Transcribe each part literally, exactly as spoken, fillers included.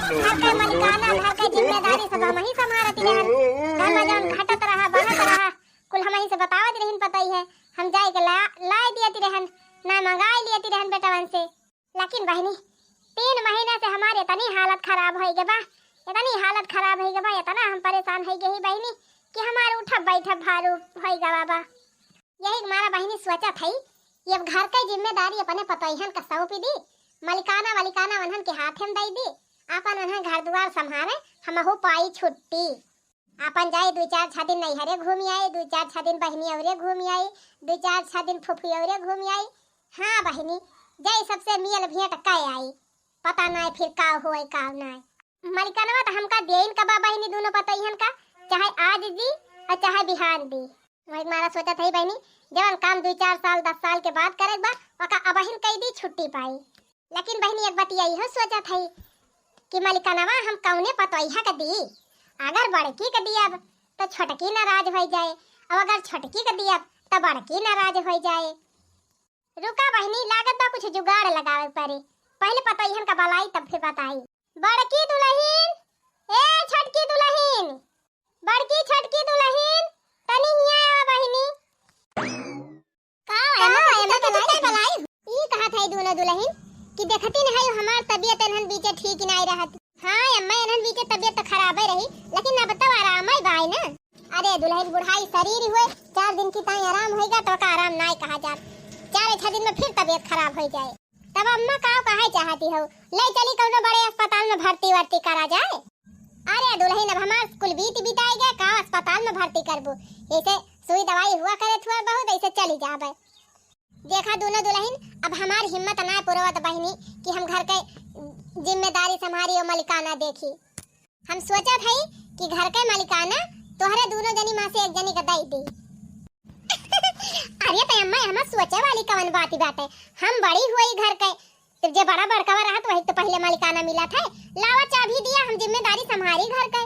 घर के मलिकाना, घर के जिम्मेदारी सब हमही संभारत रहन। घर में जौन घटत रहा, बढ़त रहा, कुल हमही से बतावत रहिन पतोहिया। हम जाए के ला, लाए दियत रहन, ना मंगाए लियत रहन बेटवन से। लेकिन बहिनी, तीन महीना से हमार इतनी हालत खराब होइ गए बा, इतनी हालत खराब होइ गए बा, इतना हम परेशान होइ गए ही बहिनी कि हमार उठब बैठब भारू होइ गवा बा। यही मारा बहिनी सोचत हई कि अब घर के जिम्मेदारी अपने पतोहियन का सौंपी दी, मलिकाना वलिकाना उन्हन के हाथे में दई दी, आपन उन्हन घर दुआर संभारे, हमहू पाई छुट्टी। आपन जाई दुइ चार छह दिन नैहरे घूमी आई, दुइ चार छह दिन बहिनी औरे घूमी आई, दुइ चार छह दिन फुफी औरे घूमी आई। हाँ बहिनी, जाई सबसे मियल भेंट कै आई, पता नाय फिर का होए का नाय। मलिकनवा त हमका देइन का बा बहिनी दूनो पतोहियन का, चाहे आज दी और चाहे बिहान दी। वही मारा सोचत हई बहिनी, जवन काम दुइ चार साल, दस साल के बाद करे के बा, ओका अबहिन कई दी, छुट्टी पाई। लेकिन बहिनी, एक बतिया इहो सोचत हई कि मलिकनवा हम कौने पतोहिया के दी? अगर बड़की के दियब, त छोटकी नाराज होइ जाए, और अगर छोटकी के दियब, त बड़की नाराज होइ जाए। रुका बहिनी, लागत बा कुछ जुगाड़ लगावे पड़े। पहिले पतोहियन का बलाई, तब फिर बताई। बड़की दुलहिन, ए छोटकी दुलहिन, बड़की छोटकी दुलहिन, तनी हियाँ आवा बहिनी। का का एमा, एमा के बलाई? ई कहत है दूनो दुलहिन कि देखती न है हमार तबियत एनहन बीचे ठीक नाय रहत। हाँ अम्मा, एनहन बीचे तबियत तो खराबे रही, लेकिन अब तो आराम है बाय ना। अरे दुलहिन, बुढ़ाई शरीर हुए, चार दिन की ताई आराम होइगा तो का आराम नाय कहा जात, चार छह दिन में फिर तबियत खराब होइ जाए। तब अम्मा का कहे चाहती हो, ले चली कौनो बड़े अस्पताल में भर्ती वर्ती करा जाए। अरे दुलहिन, अब हमार कुल बीत बिताई गए, का अस्पताल में भर्ती करबू? ऐसे सुई दवाई हुआ करे थोड़ा बहुत, ऐसे चली जाबे। देखा दूनो दुलहिन, अब हमार हिम्मत ना पुरवत बहिनी कि हम घर के जिम्मेदारी संभारी और मलिकाना देखी। हम सोचत हई कि घर के मलिकाना तोहरे दूनो जनी मा से एक जनी के दई दी। अरे त अम्मा, एमा सोचे वाली कवन बात बाटे? हम बड़ी हुई घर के, तो जे बड़ा बड़कावा रहत वही तो पहिले मलिकाना मिलत है। लावा चाभी दिया, हम जिम्मेदारी संभारी घर के।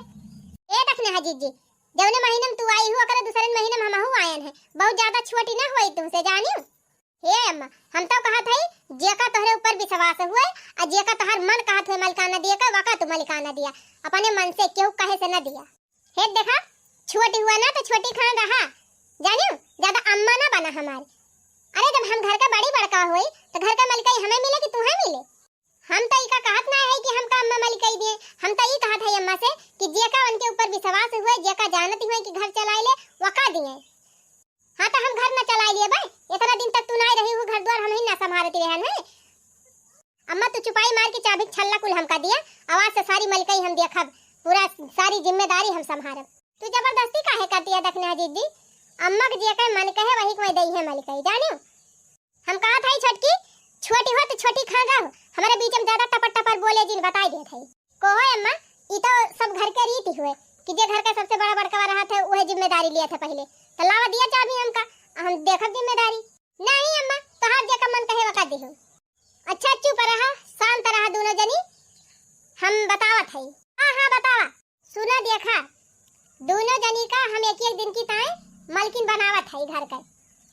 ए दखने हजीजी, जौने महीने में तू आई हो, ओकरे दूसरे महीने में हमहू आयन है। बहुत ज्यादा छोटी ना होई तुमसे, जानियो। हे अम्मा, हम तो कहत हई, जेका तोहरे ऊपर विश्वास हुए, आ जेका तोहर मन कहत हुए मलिकाना दिए का, वका तू मलिकाना दिया, अपने मन से केहू कहे से न दिया। हे देखा, छोटी हुआ ना तो छोटी खान रहा, जानियो, ज्यादा अम्मा ना बना हमार। अरे जब हम घर का बड़ी बड़का होई, तो घर का मलिकाई हमें मिले कि तुहे मिले? हम तो इका कहत ना है कि हमका अम्मा मलिकाई दिए, हम तो ई कहत है अम्मा से कि जेका उनके ऊपर विश्वास हुए, जेका जानती हुए कि घर चलाए ले, वका दिए। हाँ, तो हम घर न चलाए लिए बे, इतना दिन तक तू ना रही हूँ, घर द्वार हम ही ना संभालती रहन है। अम्मा, तू चुपाई मार के चाभी के छल्ला कुल हमका दिया, आवाज से सारी मलिकाई हम देखब, पूरा सारी जिम्मेदारी हम संभारब। तू जबरदस्ती काहे करती है दखने हजीजी? अम्मा के जे कहे मन कहे वही को दई है मलिकाई, जानियो। हम कहत हई छोटकी, छोटी हो तो छोटी खान रहो, हमारे बीच में ज्यादा टपर टपर बोले जिन, बताई देत हई। को हो अम्मा, ई तो सब घर के रीति हुए कि जे घर के सबसे बड़ा बड़कावा रहत है, उहे जिम्मेदारी लियत है पहिले। तो लावा दिया चाभी हमका, हम देखब जिम्मेदारी। नहीं अम्मा, तोहार जेका मन कहे वका दिहु। अच्छा चुप रहा, शांत रहा दूनो जनी, हम बतावत हई। हाँ, हाँ, बतावा। सुना देखा, दूनो जनी का हम एक एक दिन की ताई मलकिन बनावत हई घर के।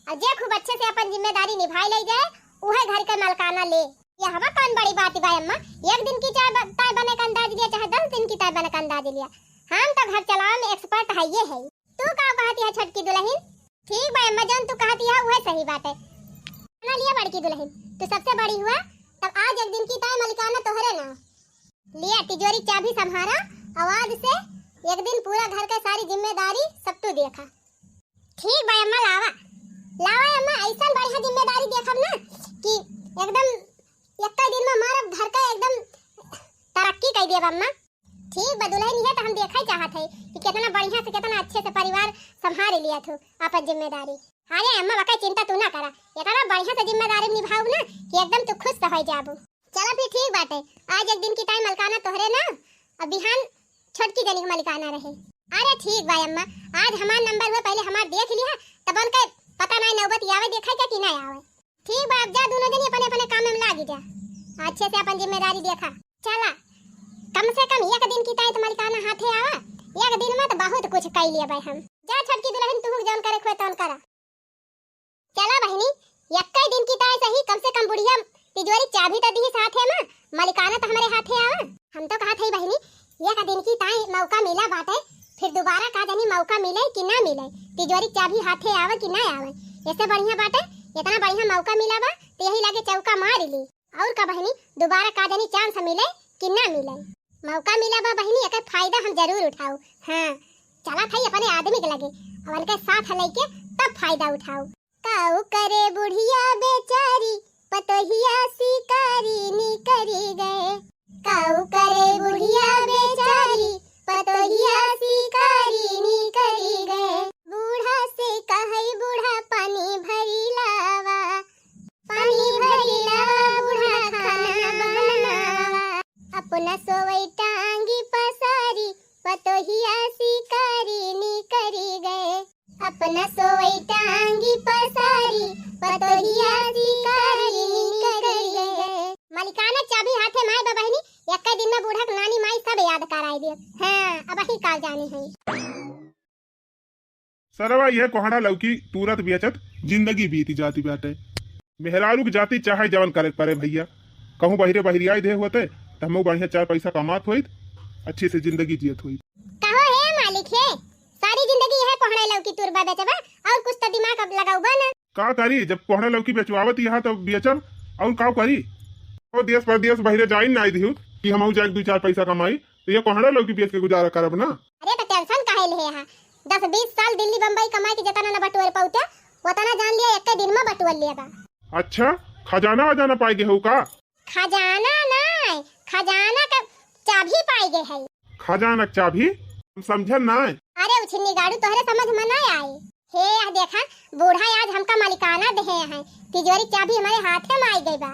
और जे खूब अच्छे से अपन जिम्मेदारी निभाई ले जाए, उहे घर के मलकाना ले। ये हवा कौन बड़ी बात बा अम्मा? एक दिन की चाय ब-, ताई बने का अंदाज लिया, चाहे दस दिन की ताई बने का अंदाज लिया, हम तो घर चलावे में expert है ये है। तू का कहती है छोटकी दुलहिन? ठीक बा अम्मा, जौन तू कहती है उहे सही बात है। ना लिया बड़की दुलहिन, तू सबसे बड़ी हुआ, तब आज एक दिन की ताई मलिकाना तोहरे ना। लिया तिजोरी चाबी संभारा, और आज से एक दिन पूरा घर का सारी जिम्मेदारी सब तू देखा। ठीक बा अम्मा, लावा, लावा अम्मा, ऐसन बढ़िया जिम्मेदारी देखब ना कि एकदम एक्का दिन में हमारा घर का एकदम तरक्की कर देब अम्मा। ठीक बा दुलहिन, ये तो हम देखा ही चाहत है कि कितना बढ़िया से, कितना अच्छे से परिवार संभाल लिया तू अपन जिम्मेदारी। अरे अम्मा, वका चिंता तू ना करा, इतना बढ़िया से जिम्मेदारी निभाऊ ना कि एकदम तू खुश तो हो जाबू। चला फिर ठीक बाटे, आज एक दिन की ताई मलकाना तोहरे ना, अब बिहान छोटकी जनी के मलिकाना रहे। अरे ठीक बा अम्मा, आज हमार नंबर हुए, पहले हमार देख लिहा, तब उनके पता नहीं नौबत आवे, देखा क्या कि नहीं आवे। ठीक बा, अब जा, दोनों जनी अपने अपने काम में लागी जा, अच्छे से अपन जिम्मेदारी देखा। चला, कम से कम एक दिन की ताई तो मलिकाना हाथे आवा, एक दिन में तो बहुत कुछ कई लिया भाई हम। जा छोटकी दुलहिन, तू जौन करे खुए तौन करा। चला बहिनी, एक्के दिन की ताई सही, कम से कम बुढ़िया तिजोरी चाबी तो दी हाथे में, मलिकाना तो हमारे हाथे आवा। हम तो कहा थे बहिनी, मौका मिला बाटे, फिर दोबारा का जानी मौका मिले कि ना मिले, तिजोरी चाभी हाथे आवे कि ना आवे। ऐसे बढ़िया बाटे, इतना बढ़िया मौका मिला बा, तो यही लागे चौका मार ली। और का बहिनी, दोबारा का जानी chance मिले कि ना मिले। मौका मिला बा बहिनी, एकर फायदा हम जरूर उठाऊ। हाँ, चला था अपने आदमी के लगे, अब उनके साथ लेके तब फायदा उठाऊ। काऊ करे बुढ़िया बेचारी, पतोहिया शिकारी निकरी गए। काऊ करे बुढ़िया बेचारी, पतोहिया शिकारी निकरी गए। बूढ़ा से कहई बूढ़ा पानी भरी लावा, पानी भरी लावा बूढ़ा खाना बनावा। अपना सोवई टांगी पसारी, पतोहिया शिकारी निकरी गए। अपना सोवई टांगी पसारी, पतोहिया शिकारी निकरी गए। मलिकाना चाभी हाथे माई बा बहिनी, एक्के दिन में बूढ़ा के नानी माई सब याद कराई दे। हाँ, अब ही काल जानी है। सरवा यह कोहड़ा लौकी तुरत बेचत जिंदगी बीत जाती बाटे। मेहरारू के जाति चाहे जवन करे के परे भैया, कहूँ बहिरे बहिरियाई दे होते त हमहू बढ़िया चार पैसा कमात होइत, अच्छे से जिंदगी जियत होइत। कहो हे मालिक हे, सारी जिंदगी यह कोहड़ा लौकी तुरबा बेचबा, और कुछ तो दिमाग अब लगाउबा ना। का करी, जब कोहड़ा लौकी बेचवावत यहाँ तब बेचब, और का करी? ओ देश परदेश बहिरे जाई ना दिहु कि हमहू जाके दू चार पैसा कमाई, तो ये कोहड़ा लौकी बेच के गुजारा करब ना। अरे तो tension काहे ले हा? दस बीस साल दिल्ली बम्बई कमाई के जितना न बटोर पौते, उतना जान लिया एक्के दिन में बटोर लिया बा। अच्छा, खजाना वजाना पाए गए हो का? खजाना नाय, खजाना का चाभी पाए गए है। खजाना के चाभी? हम समझे नाय। अरे उछिन्नी गाड़ू, तोहरे समझ में नाय आई। हे यह देखा, बूढ़ा आज हमका मलिकाना देहे हैं, तिजोरी चाभी हमारे हाथे में आई गई बा।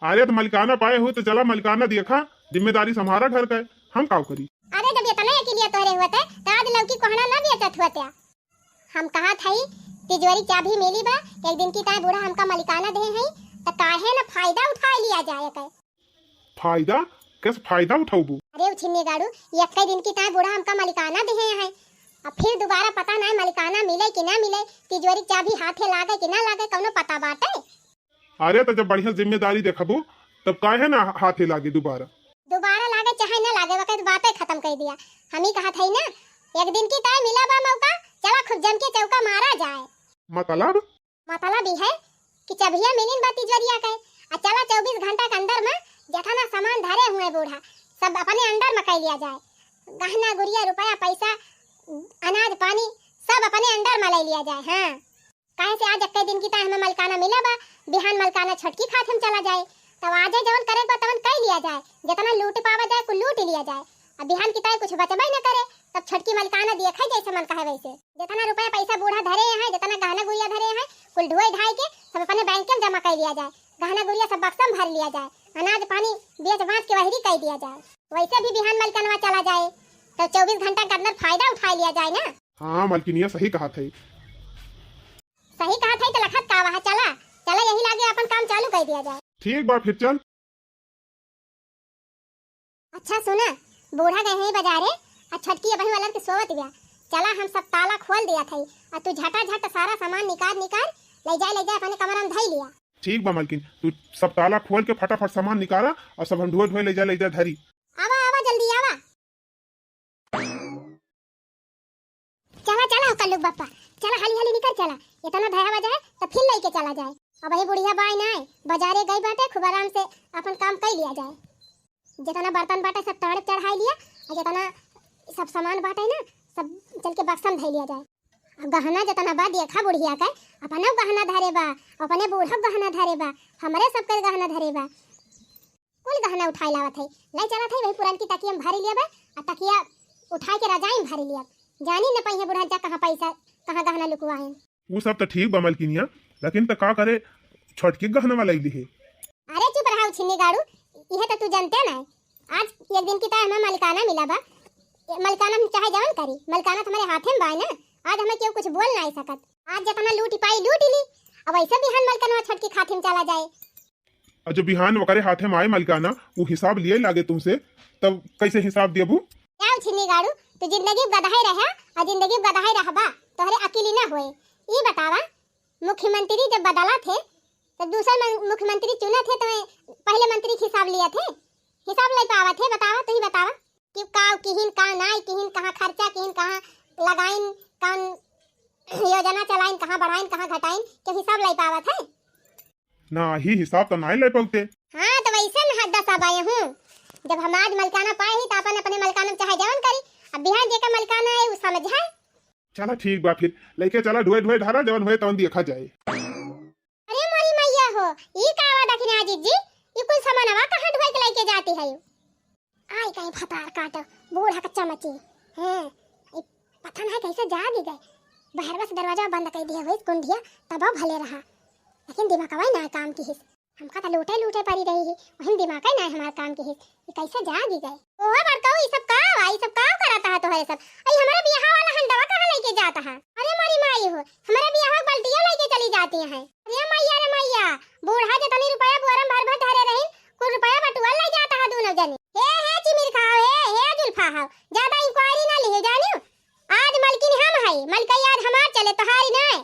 अरे तो मलिकाना पाए हो तो चला मलिकाना देखा, जिम्मेदारी संभारा घर का, हम काव करी। अरे जब इतना यकीन तोहरे हुआ थे, तो आज लौकी कोहड़ा ना बेचत हुआ त्या। हम कहा थई, तिजोरी चाभी मिली बा, एक दिन की ताई बूढ़ा हमका मलिकाना दे हैं, तो काहे ना फायदा उठा लिया जाए के। फायदा? कैसे फायदा उठाऊबू? अरे उछिन्नी गाड़ू, एक दिन की ताई बूढ़ा हमका मलिकाना दे हैं, अब फिर दोबारा पता ना मलिकाना मिले कि ना मिले, तिजोरी चाभी हाथे लागे कि ना लागे, कौनो पता बाटे? अरे, तो जब बढ़िया जिम्मेदारी देखबू, तब काहे ना हाथे लागे दोबारा? दोबारा लागे चाहे ना लागे, वक्त बातें खत्म कर दिया। हम ही कहा थई ना, एक दिन की ताई मिला बा मौका, चला खूब जम के चौका मारा जाए। मतलब? मतलब ई है कि चबिया मिलिन बा तिजोरिया के, आ चला चउबीस घंटा के अंदर में जतना सामान धरे हुए बूढ़ा, सब अपने अंडर में कर लिया जाए। गहना गुरिया, रुपया, पैसा, अनाज पानी, सब अपने अंडर में ले लिया जाए। हाँ। काहे से आज एक्के दिन की ताई हमें मलकाना मिला बा, बिहान मलकाना छोटकी खात हम चला जाए। तब आजे जवन करे बा तवन कई लिया जाए, जितना लूट पावा जाए कुल लूट लिया जाए। अब बिहान की ताई कुछ बचबे न करे, तब छोटकी मलकाना दिए खाई जैसे मन कहे वैसे। जितना रुपया पैसा बूढ़ा धरे हैं, जितना गहना गुरिया धरे हैं, कुल ढोए ढाई के सब अपने बैंक में जमा कर लिया जाए। गहना गुरिया सब बक्सा में भर लिया जाए, अनाज पानी बेच बांच के वहरी कर दिया जाए। वैसे भी बिहान मलकनवा चला जाए, तो चउबीस घंटा के अंदर फायदा उठा लिया जाए ना। हाँ मलकिनिया, सही कहा थे। सही कहा थे तो लखत का वहा चला, चला यही लागे अपन काम चालू कर दिया जाए। ठीक बा फिर चल। अच्छा सुना, बूढ़ा गए हैं बाजारे, आ छोटकी अबही वालर के सोवत बिया। चला हम सब ताला खोल दिया थे, आ तू झटा झट सारा सामान निकाल निकाल ले जाए, ले जाए अपने कमरा में धई लिया। ठीक बा मलकिन, तू सब ताला खोल के फटाफट सामान निकाला और सब हम ढोए ढोए ले जाए, ले जाए धरी। आवा आवा जल्दी आवा। चला चला हो कल्लू बापा, चला हाली हाली निकल चला, इतना धया बजा है तो फिर लेके चला जाए। अब ये बुढ़िया बाई ना है, बाजारे गई बाटे, खूब आराम से अपन काम कर लिया जाए। जितना बर्तन बाटे सब ताड़े चढ़ाई लिया, और जितना सब सामान बाटे ना सब चल के बक्सा में धई लिया जाए। अब गहना जितना बा देखा बुढ़िया के, अपना गहना धरे बा, अपने बूढ़ा गहना धरे बा, हमरे सबके गहना धरे बा। कुल गहना उठाए लावत है, ले चलत है, वही पुरनकी तकिया में भरी लिया बा, आ तकिया उठाए के रजाई में भरी लिया। जानी न पइहे बुढ़ा जा कहाँ पैसा, कहाँ गहना लुकुआ है। वो सब तो ठीक बा मलकिनिया, लेकिन त का करे छोटकी गहना वाला ही लिहे। अरे चुप रहा उछिन्नी गाड़ू, इहे तो तू जानते ना है। आज एक दिन की ताई हमें मलिकाना मिला बा, ये मलिकाना हम चाहे जवन करी, मलिकाना तुम्हारे हाथे में बाय ना, आज हमें क्यों कुछ बोल नहीं सकत। आज जितना लूट पाई लूट ली, अब ऐसे बिहान मलिकाना छोटकी खाथे में चला जाए। और जब बिहान ओकरे हाथे में आए मलिकाना, वो हिसाब लिए लागे तुमसे, तब कैसे हिसाब देबू? क्या उछिन्नी गाड़ू, तू जिंदगी में गदहे रहे और जिंदगी में गदहे रहबा, तोहरे अकेली ना होए। ई बतावा, मुख्यमंत्री जब बदला थे, तो दूसर मन-, मुख्यमंत्री चुना थे, तो पहले मंत्री के हिसाब लिया थे, हिसाब ले पावा थे, बतावा, तू ही बतावा। का किहिन, का नाई किहिन, कहाँ खर्चा किहिन, कहाँ लगाइन, कौन योजना चलाइन, कहाँ बढ़ाइन, कहाँ घटाइन, केहू हिसाब लइ पावत है? नाही, हिसाब त नाही लइ पउते। हाँ, त वइसे न हद दसा बाए हूँ। जब हम आज मलिकाना पाए ही, त अपन अपने मलिकाना में चाहे जवन करी। अब बिहान जेका मलिकाना है, उ समझाए। चला ठीक बा, फिर लइके चला, ढुए ढुए ढारा, जवन होए तवन देखा जाए। अरे मोरी मैया हो, ई का आवा दखिन आजी जी, ई कुल सामानवा कहाँ ढुए के लइके जाती है? आई कहीं भतार काट, बूढ़ा कच्चा मची। हैं, ई पता नहीं कैसे जागी गए। बहरवा से दरवाजा बंद कर दिया हुई कुंडिया, तब भले रहा। लेकिन दिमागवा ना काम किहिस। हमका त लूटे लूटे पड़ी रही ही, वही दिमाग ना हमार काम किहिस। ई कैसे जागी गए? ओहो बड़काऊ, ई सब का बा? ई सब का करत हा तोहरे सब? आई हमारे बियाह वाला हंडवा कहाँ लइके जात हा? अरे मोरी माई हो, हमारे बियाह के बल्टिया लइके चली जाती हैं। अरे मैया रे मैया, बूढ़ा जितनी रुपया बोरम भर भर धरे रही, कुल रुपया बटुआ लइ जात हा दोनों जने। हे, हे चिमिर खाओ, हे, हे जुल्फा हाओ, ज्यादा इंक्वायरी ना लिहे जानियो। आज मलकिन हम हई, मलकई आज हमार चले, तोहारी नाय।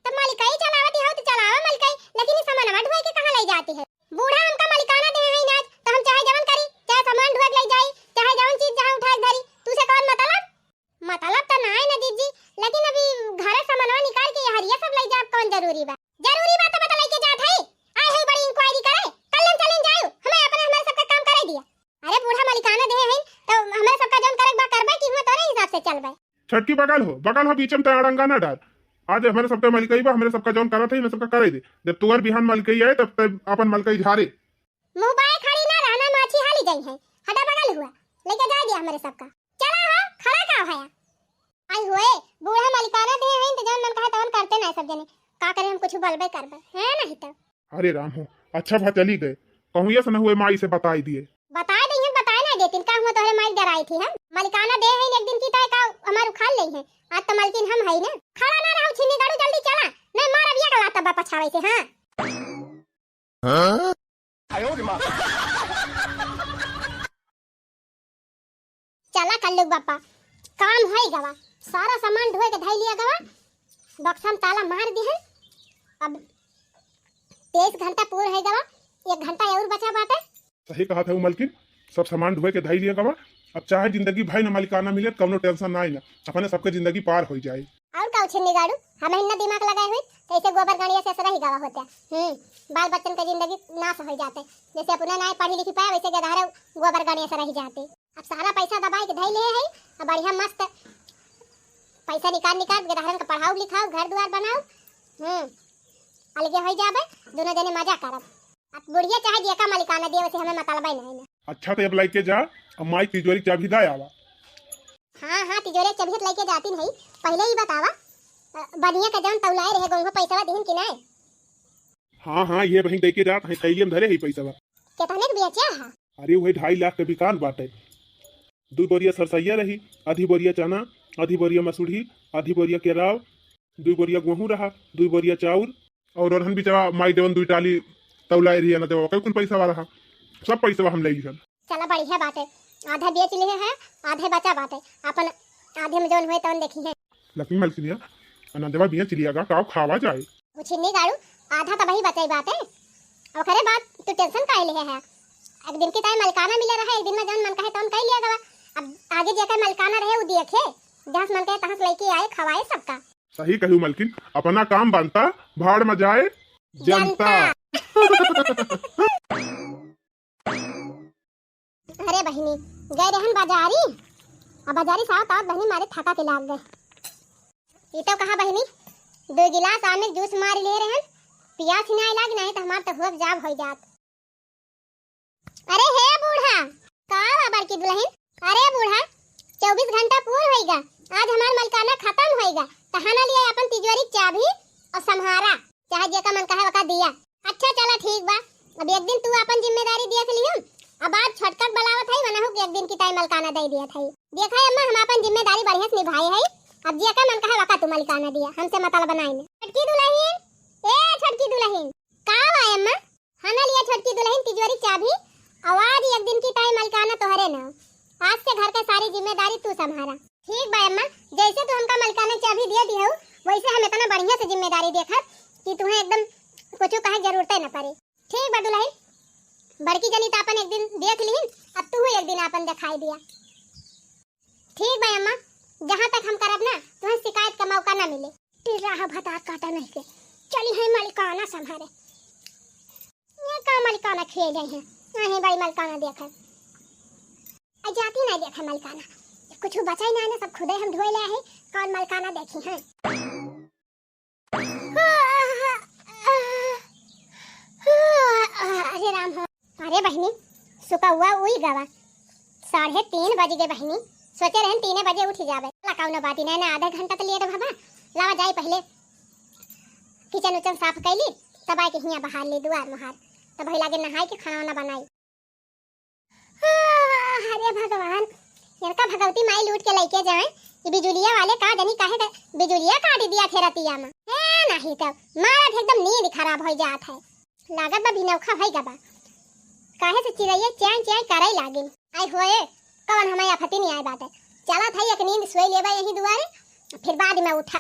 तब मलकई चलावत हो तो चलावा मलकई, लेकिन ई सामानवा ढोए के कहाँ लइ जाती है? बूढ़ा हमका मलिकाना दे है नाज, तो हम चाहे जवन करी, चाहे सामान ढोए के लइ जाई, चाहे जवन चीज जहाँ उठाए के धरी, तू से कौन मतलब? मतलब तो नाय ना जीजी, लेकिन अभी घरे सामानवा निकाल के ये हरिया सब लइ जाब कौन जरूरी बा? जरूरी बा तो बता लइके जात है। आए है बड़ी इंक्वायरी करे, कल हम चलिन जायु, हमें अपने हमारे सबका काम करे दिया। अरे बूढ़ा मलिकाना दे है तो हमारे सबका जौन करे के बा करबे कि हुआ तोरे हिसाब से चलबे। छटकी बगल हो, बगल हो, बीच में ते अड़ंगा ना डाल। आज हमारे सबका मलिकई बा, हमारे सबका जौन करत है, इन्हें सबका करे दे। जब तुअर बिहान मलिकई आए, तब तब अपन मलिकई झारे। मुँह बाए खड़ी ना रहना, माछी हाली जाई है। हटा बगल हुआ, लइके जाए दिया हमारे सबका। चला हो, खड़ा का भया? आई हुए, बूढ़ा मलिकाना दे हैं, तो जौन मन कहे तवन करते ना सब जने। का करे, हम कुछ बलबे करबे, है नहीं तो। अरे राम हो, अच्छा भा चली गए, कहूँ ये से न हुए माई से बताई दिए। बताए दइहन, बताए ना देतिन, का हुआ तोहरे माई डराई थी हम? मलिकाना दे हैं एक दिन की तय का हमार उखाड़ ले हैं, आज तो मलकिन हम हई ना। खड़ा ना रहू छिन्नी गड़ू, जल्दी चला, नहीं मार अब ये गला तब पछावे से, हाँ। हाँ? चला कल्लू बापा, काम होई गवा, सारा सामान ढोए के धई लिया गवा, बक्सा में ताला मार दिहन। अब तेईस घंटा पूर होई गवा, एक घंटा और बचा बाटे। सही कहा था मलकिन, सब सामान ढोए के धई लिया गवा। अब चाहे जिंदगी भर न मलिकाना मिले, कौनो टेंशन ना आई ना, अपने सबके जिंदगी पार होई जाए। और का उछिन्नी गाड़ू, हम इतना दिमाग लगाए हुई, तो ऐसे गोबर गणिया से असरा ही गवा होता। हम्म, बाल बच्चन का जिंदगी नाश हो जाते, जैसे अपना ना पढ़ी लिखी पाए, वैसे गदहरे गोबर गणिया से रह जाते। अब सारा पैसा दबाई के धई ले है, अब बढ़िया मस्त पैसा निकाल निकाल के गदहरन का पढ़ाओ लिखाओ, घर दुआर बनाओ। हम्म, अलगे हो जाबे, दोनों जने मजा करब। अब बुढ़िया चाहे जेका मलिकाना दिए, वैसे हमें मतलबे नहीं ना। अच्छा, तो अब लइके जा, अब माई तिजोरी चाबी दा आवा। हाँ, हाँ, तिजोरी चाबी तो लइके जाती नहीं। पहले ही बतावा, अ, बनिया का जौन तौलाए रहे, गोंगो पैसवा दिहिन कि नहीं? हाँ, हाँ, ये बहिन दे के जात हैं, थैली में धरे ही पैसवा। कितने के बेचे है? अरे, वही ढाई लाख के बिकान बाटे। दू बोरिया सरसैया रही, आधी बोरिया चना, आधी बोरिया मसूरी, आधी बोरिया केराव, दुई बोरिया गेहूं रहा, दुई बोरिया चाउर। और ओरहन बिचवा माई देवन दुई टाली तौलाए रही ना देवा, कई कुल पैसा वाला हा, सब पैसा हम ले लिहन। चला बढ़िया बाटे, आधा बेच लिहे है, आधे बचा बाटे, अपन आधे में जौन हुए तौन देखी है। लक्ष्मी मलकिनिया, अनंदवा बिया चिलिया का काव खावा जाए। उछिन्नी गाड़ू, आधा तब ही बचाई बाटे, ओकरे बाद तू टेंशन काहे लिहे है? एक दिन की ताई मलकाना मिले रहे, एक दिन में जौन मन कहे तौन कह लिया गवा। अब आगे जेकर मलकाना रहे उ देखे, जहाँ से मन कहे तहाँ से लेके आए, खवाए सबका। सही कहू मलकिन, अपना काम बनता, भाड़ में जाए जनता। जनता। अरे बहिनी, गए रहन बाजारी, अब बाजारी से आवत आवत बहिनी मारे थका के लाग गए। ई तो कहा बहिनी, दो गिलास आमे जूस मार ले रहन, पियास ही ना लाग, नहीं तो हमार तो हुआ जाब हो जात। अरे हे बूढ़ा, का बा बड़की दुल्हन? अरे बूढ़ा, चउबीस घंटा पूर होइगा, आज हमार मलकाना खतम होइगा, तहाना लिए अपन तिजोरी के चाबी और सम्हारा, चाहे जेका मन कहे वका दिया। अच्छा चला ठीक बा, अब एक दिन तू अपन जिम्मेदारी दिया से लियो, अब आज छोटकट बलावत है, वनहु के एक दिन की ताई मलकाना दे दिया था। देखा अम्मा, हम अपन जिम्मेदारी बढ़िया से निभाए है, अब जेका मन कहे वका तू मलकाना दिया, हमसे मतलब बनाई में। छोटकी दुल्हन, ए छोटकी दुल्हन, का बा अम्मा? हना लिया छोटकी दुल्हन तिजोरी चाबी, और आज एक दिन की ताई मलकाना तोहरे नाम। आज से घर का सारी जिम्मेदारी तू संभारा। ठीक बा अम्मा, जैसे तू हमका मलकाना चाबी दे दिहू, वैसे हम इतना बढ़िया से जिम्मेदारी देखब कि तुम्हें एकदम कुछ कहे जरूरते न पड़े। ठीक बा दुल्हन, बड़की जनी तो अपन एक दिन देख लीन, अब तू एक दिन अपन दिखाई दिया। ठीक बा अम्मा, जहाँ तक हम करब ना, तुहें शिकायत का मौका ना मिले। टिर्रा ह भतार काटा नहीं के, चली है मलिकाना संभारे। ये का मलिकाना खेल रही है, नहीं भाई मलिकाना देखे। आ जाती नहीं देखे मलिकाना, कुछ बचा ही नहीं ना, सब खुदे हम ढोए ले आए, कौन मलिकाना देखी है। अरे राम हो। अरे बहिनी, सुकौआ उइ गवा। साढ़े तीन बज गए बहिनी। सोचे रहन तीने बजे उठ जाबे। ला कौनो बात ही नहीं ना, आधा घंटा तो लेट भवा। लावा जाई पहिले किचन उचन साफ कैली, तब आए के हियाँ बहार ली दुआर मुहार। तब भाई लागे नहाए के खाना वाना बनाई। अरे भगवान, इनका भगवती माई लूट के लेके जाए। ये बिजुलिया वाले का जनी काहे का बिजुलिया काट दिया थे रतिया में। ए, नहीं तो मारा थे एकदम नींद खराब हो जात है। लागत बा भिनौखा भई गबा। काहे से चिड़ैया चैं चैं करे लागिन। आई होए, कौन हमें आफती नहीं आए बाटे। चला था एक नींद सोई लेबा यही दुआरे, फिर बाद में उठा।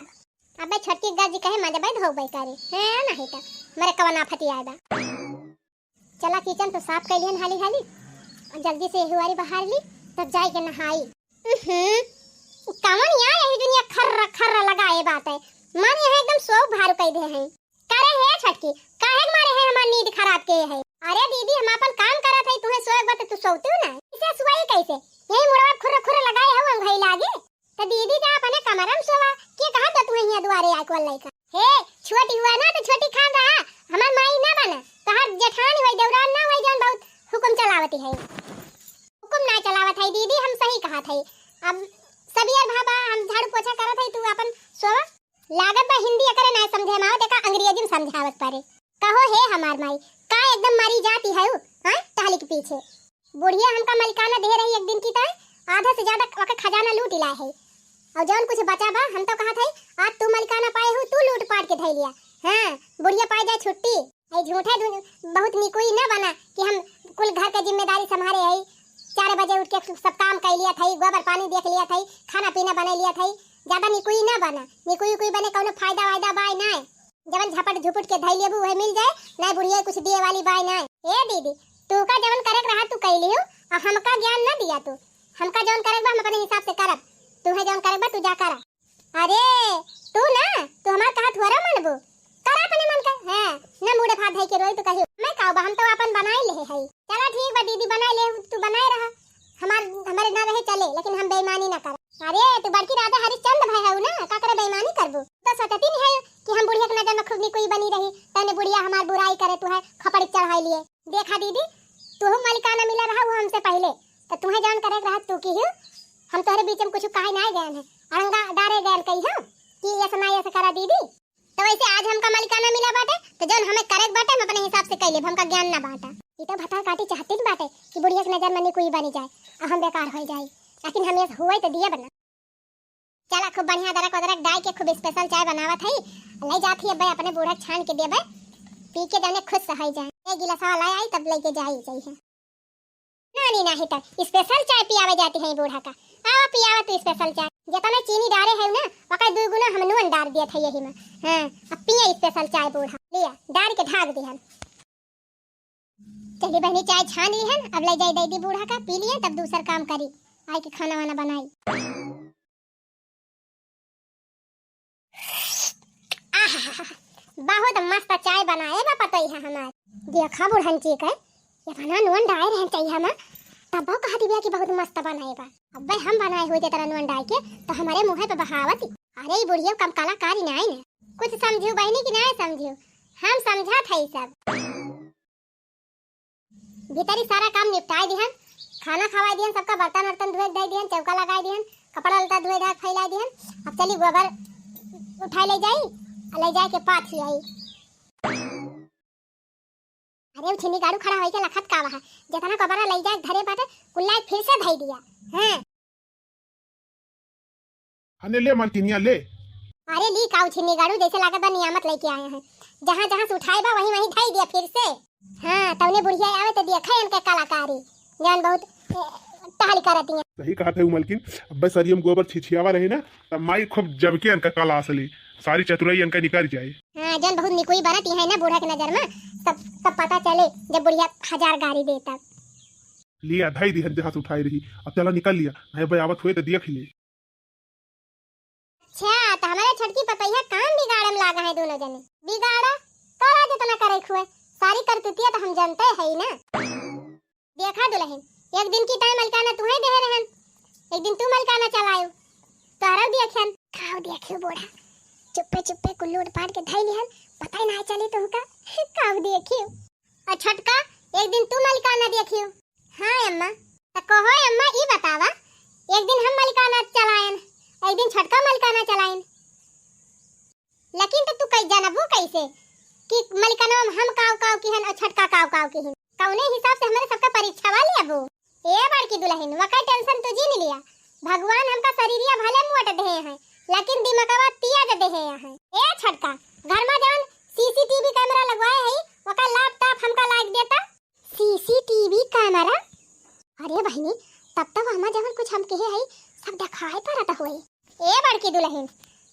अबे छोटकी गज कहे मजबे धोबे करे। है नहीं तो, मरे कौन आफती आए बा। चला किचन तो साफ कर लिहन हाली हाली, और जल्दी से हुआरी बहार ली, तब जाए के नहाई। उहुं, कवन यहाँ यही दुनिया खर्र खर्र लगाए बात है, मन यहाँ एकदम सो भारू कह दे हैं। करे हे छोटकी, काहे के मारे है हमार नींद खराब के है? अरे दीदी, हम अपन काम करत है, तुहे सोए बत तू सोतू ना, इसे सोई कैसे? यही मुड़वा खुर्र खुर्र लगाए हो अंगई लागे। तो दीदी जा अपने कमरा में सोवा, के कहा तो तू यहाँ दुआरे आए को लइका। हे, छोटी हुआ ना तो छोटी खान रहा, हमार माई ना बना, तोहार जेठान हुई, देवरान ना हुई, जौन बहुत हुकुम चलावती है। हुकुम ना चलावत है दीदी, हम सही कहा थे। अब सबियर भाबा, हम झाड़ू पोछा करत है, तू अपन सोवा। लागत बा हिंदी एकरे ना समझे में आवत, एका अंग्रेजी में समझावत पड़े। कहो हे हमार माई, का एकदम मरी जाती है उ, हाँ, टहली के पीछे। बुढ़िया हमका मलिकाना दे रही एक दिन की ताई, आधा से ज्यादा ओकर खजाना लूट लाए है। और जौन कुछ बचा बा, हम तो कहत है, आज तू मलिकाना पाए हो, तू लूट पाट के धई लिया। हाँ, बुढ़िया पाए जाए छुट्टी। ए झूठे दु-, बहुत निकुई न बना कि हम कुल घर के जिम्मेदारी संभारे है। चार बजे उठ के सब काम कर लिया था, गोबर पानी देख लिया था, खाना पीना बना लिया था। ज्यादा निकुई न बना, निकुई उकुई बने कौनो फायदा वायदा बाय ना। जवन झपट झुपुट के धई लेबू, उहे मिल जाए, नाय बुढ़िया कुछ दिए वाली बाय नाय। ए दीदी, तू का जवन करे के रहा, तू कई लिहू, आ हमका ज्ञान न दिया तू। हमका जवन करे के बा, हम अपने हिसाब से करब। तू है जवन करे के बा, तू जा करा। अरे, तू ना, तू हमार कहा थोड़ा मनबू। करा अपने मन का, हैं, न मुड़े फाट धई के रोई, तू कही, मैं का बा, हम तो अपन बनाए ले है। चला ठीक बा दीदी, बनाए ले, तू बनाए रहा। हमार, हमारे ना रहे चले, लेकिन हम बेईमानी ना करब। अरे, तू बड़की राजा हरिश्चंद्र भाई हऊ ना, का करे बेईमानी करबू? तो सोचती नहीं है कि हम बुढ़िया के नजर में खूब निकुई बनी रही, तने बुढ़िया हमार बुराई करे, तू है खपड़ी चढ़ाई लिए। देखा दीदी, तू मलिकाना मिला रहा, वो हमसे पहले, तो तुम्हें जौन करे के रहा, तू की हूँ, हम तोहरे बीच में कुछ कहे ना गए हैं, अड़ंगा डारे गए कही हूँ कि ऐसा ना ऐसा करा दीदी। तो वैसे आज हमका मलिकाना मिला बाटे, तो जौन हमें करे के बाटे, हम अपने हिसाब से कई लेब, हमका ज्ञान ना बाटा। ई तो भतार काटी चाहती न बाटे कि बुढ़िया के नजर में निकुई बनी जाए, आ हम बेकार हो जाए, लेकिन हम ये हुए तो दिए बना। चला, खूब बढ़िया अदरक वदरक डाल के खूब special चाय बनावत हई, ले जात ही अब्बे अपने बूढ़ा के छान के देबे, पी के जाने खुश हो जाए। एक गिलास वाला आई तब लेके जाई जाई है। नानी नाही तो special चाय पियावे जाती है बूढ़ा का। आवा पियावा तू special चाय, जितना चीनी डारे है ना, ओकर दू गुना हम नून डार दिया था यही में। हाँ, अब पिए special चाय बूढ़ा। लिया, डार के ढाक दिहन। चली बहनी, चाय छान लिहन, अब ले जाई दे दी बूढ़ा का, पी लिए, तब दूसर काम करी, आई के खाना वाना बनाई। आहा, बहुत मस्त चाय बनाए बा पतोहिया हमार। देखा बुढ़न जी के, इतना नून डाए रहन चाहिए हम, तब वो कहा दिव्या कि बहुत मस्त बनाए बा। अब्बे हम बनाए हुए तेरा नून डाए के, तो हमारे मुँह पे बहावत। अरे, ई बुढ़िया कम कलाकारी नाई ने, कुछ समझू बहनी कि नाई समझू, हम समझा था ई सब। भीतरी सारा काम निपटाए दिहन, खाना खवाए दिहन, सबका बर्तन वर्तन धोए के दे दिहन, चौका लगाए दिहन, कपड़ा लत्ता धोए धाए के फैलाए दिहन। अब चली गोबर उठाए ले जाई, आ ले जाए के पाथी आई। अरे उ छिन्नी गाड़ू खड़ा होई के लखत का वहा, जितना गोबरा ले जाए के धरे बाटे, कुल्ला फिर से धई दिया। हाँ। अने ले मलकिनिया, ले। अरे ली काऊ छिन्नी गाड़ू, जैसे लागत बा नियामत लेके आए हैं। जहाँ जहाँ से उठाए बा वहीं वहीं धई दिया फिर से। हाँ, तौने बुढ़िया आवे तो देखा इनके कलाकारी, जौन बहुत, ए, टहल करती हैं। सही कहा थे उ मलकिन, अब्बे सरियम गोबर छिछियावा रहे ना, तब माई खूब जम के इनका कला असली, सारी चतुराई इनका निकल जाए। हाँ, जौन बहुत निकुई बनती है ना बूढ़ा के नजर में, सब, सब पता चले जब बुढ़िया हजार गारी दे तब। लिया, धई दिहन जहाँ से उठाए रही। अब चला निकल लिया, नहीं बे आवत हुए तो देख लिए। अच्छा, तो हमारे छोटकी पतैया काम बिगाड़े में लागा है दोनों जने। बिगाड़ा, तोरा जितना करे खुए, सारी करतूतिया तो हम जानते है ही ना। देखा दुलहिन, एक दिन की ताई मलिकाना तुहै देहे रहन, एक दिन तू मलिकाना चलायो, तोहरा देखन। काव देखियो बूढ़ा, चुप्पे चुप्पे कुल लूट पाट के धई लिहन, पता ही ना चली तुहका। काव देखियो। और छोटका, एक दिन तू मलिकाना देखियो। हाँ अम्मा। त कहो अम्मा, ई बतावा, एक दिन हम मलिकाना चलायन, एक दिन छोटका मलिकाना चलायन। लेकिन तो तू कई जानबू कैसे कि मलिकनवा में हम काव काव किहन और छोटका काव काव किहन? कौने हिसाब से हमरे सबका परीक्षा वाली अबू? ए बड़की दुलहिन, वका tension तू जिन लिया। भगवान हमका शरीरिया भले मोट देहे हैं, लेकिन दिमकवा तेज देहे हैं। ए छोटका, घर में जवन C C T V camera लगवाए है, वका laptop हमका लाग देता। C C T V camera? अरे बहिनी, तब तो हमा जवन कुछ हम कहे हई, सब देखाई पड़त होई। ए बड़की दुलहिन,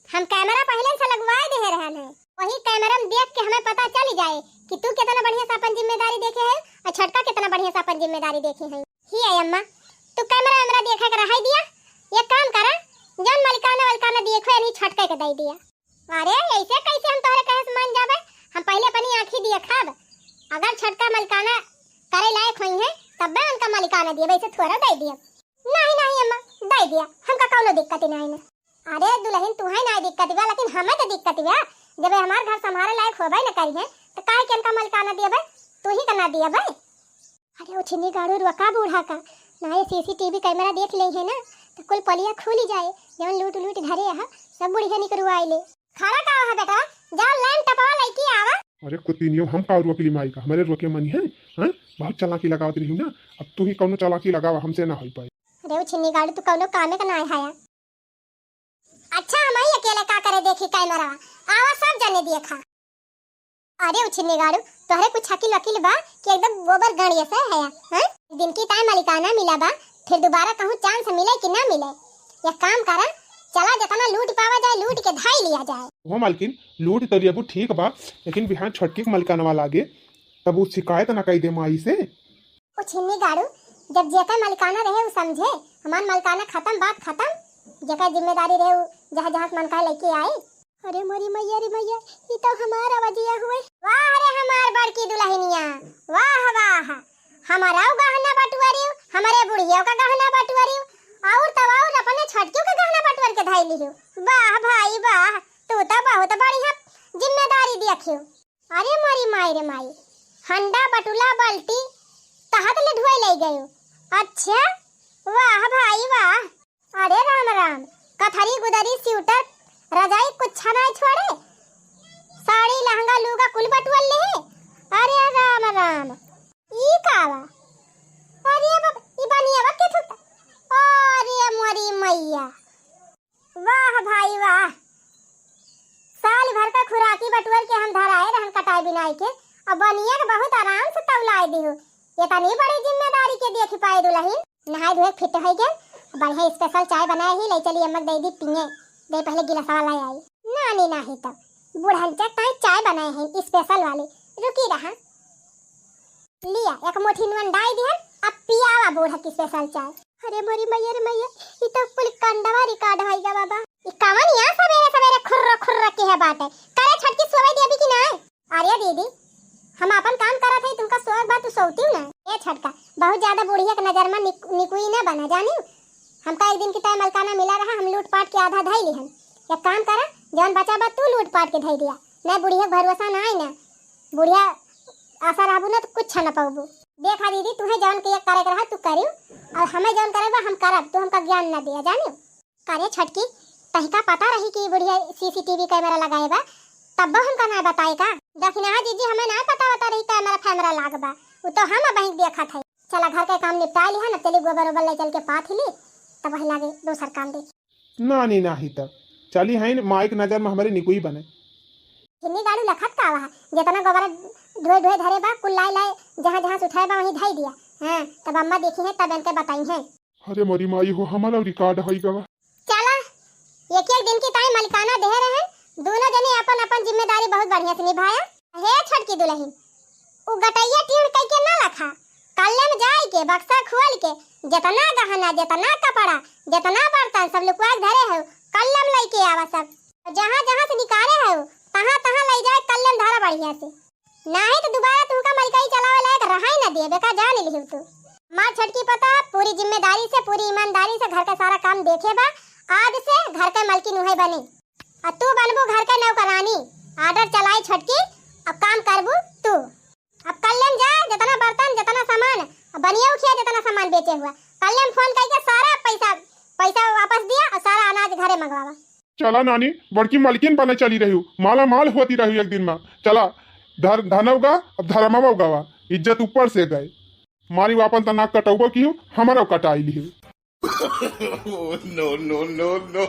हम camera पहिले से लगवाए देहे रहन है। वही camera में देख के हमें पता चली जाए कि तू कितना बढ़िया से अपन जिम्मेदारी देखे है और छोटका कितना बढ़िया से अपन जिम्मेदारी देखे है। ही है अम्मा, तू camera वैमरा देखे के रहाई दिया। एक काम करा, जौन मलिकाना वलिकाना देखो, यानी छोटके के दे दिया। अरे, ऐसे कैसे हम तोहरे कहे से मान जाबे? हम पहिले अपनी आँखी देखब। अगर छोटका मलिकाना करे लायक होई है, तब मैं उनका मलिकाना दिए, वैसे थोड़ा दे दिए। नहीं, नहीं अम्मा, दे दिया, हमका कौनो दिक्कत ही नहीं ना। अरे दुलहिन, तुहै नहीं दिक्कत बा, लेकिन हमें तो दिक्कत बा। जब हमार घर संभाले लायक होबे न करी है, तो काहे के उनका मलिकाना दिए बे? तू ही का ना दिए बे? अरे उछिन्नी गाड़ू, रोका बूढ़ा का, ना ये C C T V camera देख ले है ना, तो कुल पलिया खुली जाए, जवन लूट लूट धरे है, सब बुढ़िया निकरुआई ले। खड़ा का है बेटा, जा line टपवा लइके आवा। अरे कुतिनियो, हम का रोकली माई का, हमरे रोके मनी है, हैं? बहुत चालाकी लगावत रही ना, अब तू ही कौनो चालाकी लगावा, हमसे ना होई पाई। अरे उछिन्नी गाड़ू, तू कौनो कामे का ना है। अच्छा, हम ही अकेले का करे देखी camera, आवा सब जने देखा। अरे उछिन्नी गाड़ू, तोहरे कुछ अकिल वकिल बा कि एकदम गोबर गणिये से है, हैं? दिन की ताई मलिकाना मिला बा, फिर दोबारा कहूँ chance मिले कि ना मिले? एक काम करा, चला जितना लूट पावा जाए, लूट के धाई लिया जाए। हो मालकिन, लूट तो लेबू ठीक बा, लेकिन बिहान छोटकी के मलिकानवा लागे, तब उ शिकायत ना कई दे माई से। उछिन्नी गाड़ू, जब जेकर मलिकाना रहे उ समझे, हमार मलिकाना खतम, बात खतम। जेकर जिम्मेदारी रहे उ जहाँ जहाँ से मन का लेके आई। अरे मोरी मैया रे मैया, ई तो हमार आवाजिया हुए। वाह रे हमार बड़की दुलहिनिया, वाह वाह, हमारा गहना बटुअरियो, हमारे बुढ़ियो का गहना बटुअरियो, और तब और अपने छोटकियों का गहना बटुअर के धाई लियो। वाह भाई वाह, तू तो बहुत बढ़िया जिम्मेदारी देखियो। अरे मोरी माई रे माई, हंडा बटुला बाल्टी तहत ले ढुआई ले गयो। अच्छा, वाह भाई वाह। अरे राम राम, कथरी गुदरी स्वेटर रजाई कुछ ना छोड़े, साड़ी लहंगा लूगा कुल बटुअल ले। अरे राम राम, ई का बा? अरे बाप, ई बनिया बा के थुता। अरे मोरी मैया, वाह भाई वाह, साल भर का खुराकी बटुअर के हम धराए रहन कटाई बिनाई के, अब बनिया के बहुत आराम से तौलाए दिहु। इतनी बड़ी जिम्मेदारी के देख पाए दुलहिन। नहाए धोए फिट हो गए, बढ़िया special चाय बनाए ही, ले चली अम्मक दे दी पिए, दे पहले गिलासवा ले आई। नानी नाही तो बुढ़न चक ताई चाय बनाए हैं special वाली, रुकी रहा। लिया, एक मुट्ठी नून डाई दिहन, अब पियावा बूढ़ा की special चाय। अरे मोरी मैया रे मैया, ई तो कुल कंडवा record होई गा बाबा। ई कवन या सबेरे सबेरे खुर्र खुर्र के है बाटे? करे छोटकी सोवे देबी कि नाय? अरे दीदी, हम आपन काम करत हई, तुमका सोवे बा, तू सोवती ना। ए छोटका, बहुत ज्यादा बुढ़िया के नजर में निक-, निकुई ना बना, जानी? हमका एक दिन की ताई मलकाना मिला रहा, हम लूट पाट के आधा धई लिहन। एक काम करा, जौन बचा बा तू लूट पाट के धई दिया, ना बुढ़िया के भरोसा ना आई ना, बुढ़िया आशा रहबू ना तो कुछ ना पाबू। देखा दीदी, तुहे जौन के करे के रहा तू करियो, और हमें जौन करे बा हम करब, तू हमका ज्ञान ना दिया, जानियो। करे छोटकी, तहिका पता रही कि बुढ़िया C C T V camera लगाए बा, तब हमका ना बताए का? दखिनहा जीजी हमें ना पता बता रही camera फैमरा लाग बा, उ तो हम अबहीं देखत है। चला घर के काम निपटा लिहा, न चली गोबर ओबर ले चल के पाथ ली, तब वही लागे दूसर काम देखी। नानी नाही त चली हईन, माई के नजर में हमरे निकुई बने। हिन्नी गाड़ू लखत का आवा, जितना गोबर ढोए ढोए धरे बा, कुल लाई लाई, जहाँ जहाँ से उठाए बा वहीं धई दिया। हाँ, तब अम्मा देखी है, तब इनके बताई है। अरे मोरी माई हो, हमारा record होई गवा। चला, एक एक दिन की ताई मलिकाना देह रहे, दोनों जने अपन अपन जिम्मेदारी बहुत बढ़िया से निभाया। हे छोटकी दुलहिन, उ गटैया टीहड़ कई के ना लखा, कल्ले में जाई के बक्सा खोल के जितना गहना, जितना कपड़ा, जितना बर्तन सब लुकवा के धरे हो, कल्ले में लइके आवा सब। जहाँ जहाँ से निकाले हो, तहाँ तहाँ लइ जाए, कल्ले में धरा बढ़िया से। नाही तो दोबारा तुमका मलकई चलावे लायक रहाई ना देबे का, जान लिहिउ तू। हमार छोटकी पता पूरी जिम्मेदारी से, पूरी ईमानदारी से घर का सारा काम देखे बा। आज से घर के मलकिन उहे बनी, और तू बनबू घर के नौकरानी। Order चलाई छोटकी, अब काम करबू तू। अब कल्ले में जा, जितना बर्तन, जितना सामान, अब बनिया उखिया जितना सामान बेचे हुआ, कल्ले में फोन करके सारा पैसा, पैसा वापस दिया और सारा अनाज घरे मंगवावा। चला नानी, बड़की मलकिन बने चली रहिउ, माला माल होती रहिउ एक दिन में। चला, धर धनौगा, अब धर्मवा उगावा, इज्जत ऊपर से गए। मारी आपन त नाक कटौबो किहु, हमरो कटाई लिहु। No, no, no, no।